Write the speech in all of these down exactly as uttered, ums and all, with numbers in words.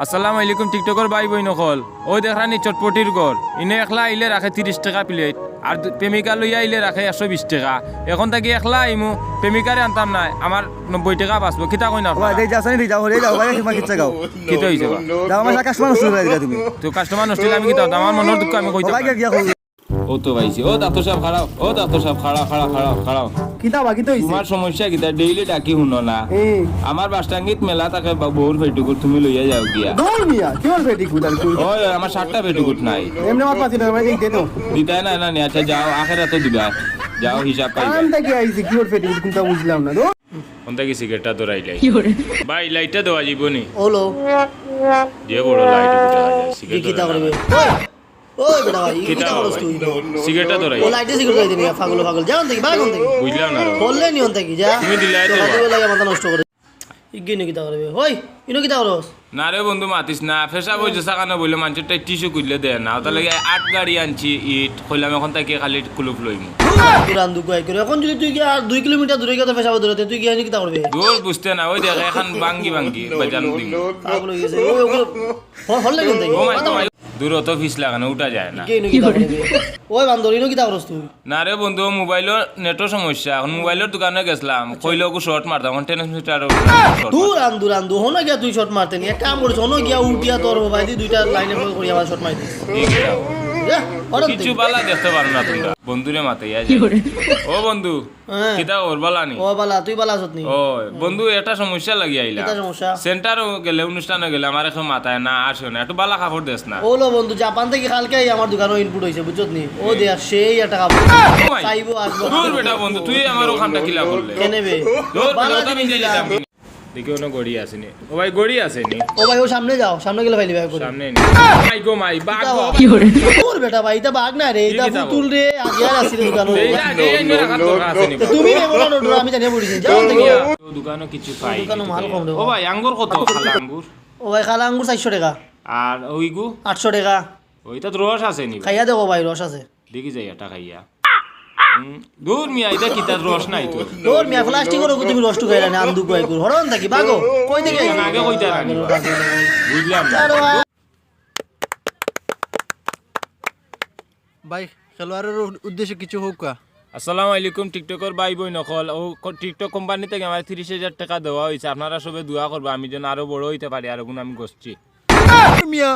আসসালামু আলাইকুম TikTok-অর ভাই বইন অকল। অউ দেখরানি চটপটির ঘর। ইনো একলা আইলে রাখে তিরিশ টেকা plate, আর দু-, প্রেমিকা লইয়া আইলে রাখে একশো বিশ টেকা। এখন থাকি একলা আইমু, প্রেমিকারে আনতাম নায়, আমার নব্বই টেকা বাঁচবো। কিতা কইন আপনারা? ভাই, যাও, যাও, যাও, ভাই, তোমার কিচ্ছা গাও। কিতা অইছে বা? যাও, আমার customer নষ্ট অইবো তুমি। তো customer নষ্ট অইলে আমি কিতা করতাম? আমার মনর দুঃখ আমি কইতাম না। গিয়া কও। ও তো ভাইছি। ও ডাক্তার সাব, খাড়াও। ও ডাক্তার সাব, খাড়াও, খাড়াও, খাড়াও, খাড়াও। কিতা বা, কিতা অইছে? তোমার সমস্যা কিতা? Daily ডাকি হুনো না। এ। আমার বাসটাঙ্গিত মেলা থাকে বা-, বউর পেটিকুট তুমি লইয়া যাও গিয়া। দূর মিয়া, কিওর পেটিকুট আর কি? ওই, ওই, আমার সাতটা পেটিকুট নাই। এমনে আমার পাশে না, ভাই, এই দে তো। দিতায় না, না, নি, আচ্ছা, যাও, আখেরাতো দিবা। যাও, হিসাব পাইবা। কান থাকি আইছে, কিওর পেটিকুট, কুনটা বুঝলাম না, দূর। কোন থাকি সিগারেটটা ধরাইলাই? ভাই, লাইটটা দেওয়া যাইবো নি? ওলো। যে বড় লাইট, এটা দেখা যায়, সিগারেট কিতা ধরে করবে? না। ওই, ওই বেটা ভাই, কিতা কিতা করস ভাই? তুই? সিগারেটটা ধরাই। ও লাইটে সিগারেট ধরাই দিবি, পাগল, পাগল। যা অন থাকি, ভাগ অন থাকি। বুঝলাম না রে। করলে নি অন থাকি, যা। তুমি দিলাই তো তো। বাদে বলে মাথা নষ্ট করে। ইগে ইনো কিতা করবে? ওই, ইনো কিতা করস? না রে বন্ধু, মাতিস না। পেশাব অইছে, সাকানো বইলে মানষের টাই টিস্যু খুললে দেয় না। ওটার লাগি আট গাড়ি আনছি ইট, কইলাম এখন থাকি খালি কুলুপ লইমু। দূর আন্দু গুয়াই করে। এখন যদি তুই গিয়া আর দুই কিলোমিটার দূরে গিয়া তো পেশাব ধরে, তুই গিয়া ইনো কিতা করবে? দূর বুঝতে না, ওই দেখ এখন বাঙ্গি বাঙ্গি বাজানো দিমু। পাগল অই গেছে। ওই ওগুলো হ-, হরলে নি অন থাকি? ও মাই গড, দূর অত ফিস লাগানো, উঠা যায় না। কে ইনো কিতা করবে? ওই বান্দর, ইনো কিতা করস তুই? না রে বন্ধু, মোবাইলর নেটর সমস্যা। এখন মোবাইলর দোকানো গেছলাম, কইলো ওগু শর্ট মারতাম, এখন transmitter-ও শর্ট দূর মারতাম। আন্দু, দূর আন্দু, হনো গিয়া তুই শর্ট মারতে নি? এক কাম করিস, হনো গিয়া উঠিয়া তোর মোবাইল দি দুইটা লাইনে ফোন করি আবার শর্ট মারি দিস। ঠিক আছে। যা, হরন কিচ্ছু তুই। বালা দেখতে পারো না তোমরা। বন্ধুরে মাতে ইয়া যায়। ও বন্ধু, হ্যাঁ। কিতা খবর, বালা নি? ও বালা, তুই বালা আছত নি? ও, বন্ধু, একটা সমস্যা লাগি আইলা। কিতা সমস্যা? সেন্টারো গেলে, অনুষ্ঠানো গেলে, আমারে কেউ মাতায় না, আসে না। একটু বালা কাপড় দেস না। ওলো বন্ধু, জাপান থাকি কালকে আই আমার দোকানো ইনপুট অইছে, বুঝছত নি? ও দেখ, সেই একটা কাপড়। ও ভাই। চাইবো আসবো। দূর বেটা বন্ধু, তুই আমার অখানটা কিলা করলে? কেনে বে? দূর, বালা বেটা, আমি জিনিস যাই দিলাম। দেখি, অনো ঘড়ি আছে নি? ও ভাই, ঘড়ি আছে নি? ও ভাই, ও সামনে যাও, সামনে গেলে পাইলিবা ঘড়ি। সামনে নি? মাই গো মাই, বাঘ গো। কিতা বা? ওর বেটা ভাই, ইটা বাঘ না রে, ইটা কিতা পুতুল রে, আগে আর আসিল দোকানো। এই আগে এই মেরা হাত ধরা আছে নি? তো তুমি রে, বলো না, আমি জানি পড়ি যাই। যাও দেখি। ও দোকানো কিছু পাই। দোকানো মাল কম রে। ও ভাই, আঙ্গুর কত? কালা আঙ্গুর? ও ভাই, কালা আঙ্গুর চাইরশো টেকা। আর ওইগু? আটশো টেকা। ওইটাত রস আছে নি ভাই? খাইয়া দেখো ভাই, রস আছে। দেখি যাই এটা খাইয়া। হুম, দূর মিয়া, ইটা কিতার রস নাই তো। দূর মিয়া, প্লাস্টিকর ওগু তুমি রস টুকাইলা না, আন্দু কয় গুড়। হরন থাকি, বাগো। কই থাকি আইছো? আগে কইতা না নি বা? বুঝলাম না। ভাই, খেলোয়াড়র উদ্দেশ্যে কিছু কউক্কা। আসসালামু আলাইকুম, TikTok-অর ভাই বইন অকল। ও ক-, TikTok কোম্পানি থাকি আমারে তিরিশ হাজার টেকা দেওয়া অইছে। আপনারা সবে দোয়া করবা, আমি যেন আরো বড় অইতে পারি, আর অগুন আমি গছছি। মিয়া,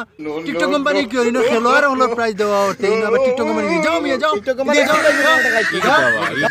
TikTok কোম্পানি কিওর? ইনো খেলোয়াড় অকলর prize দেওয়া অর, ইনো আবার TikTok কোম্পানি। যাও মিয়া, যাও। TikTok কোম্পানি যাও, যাও। কি কথা বা?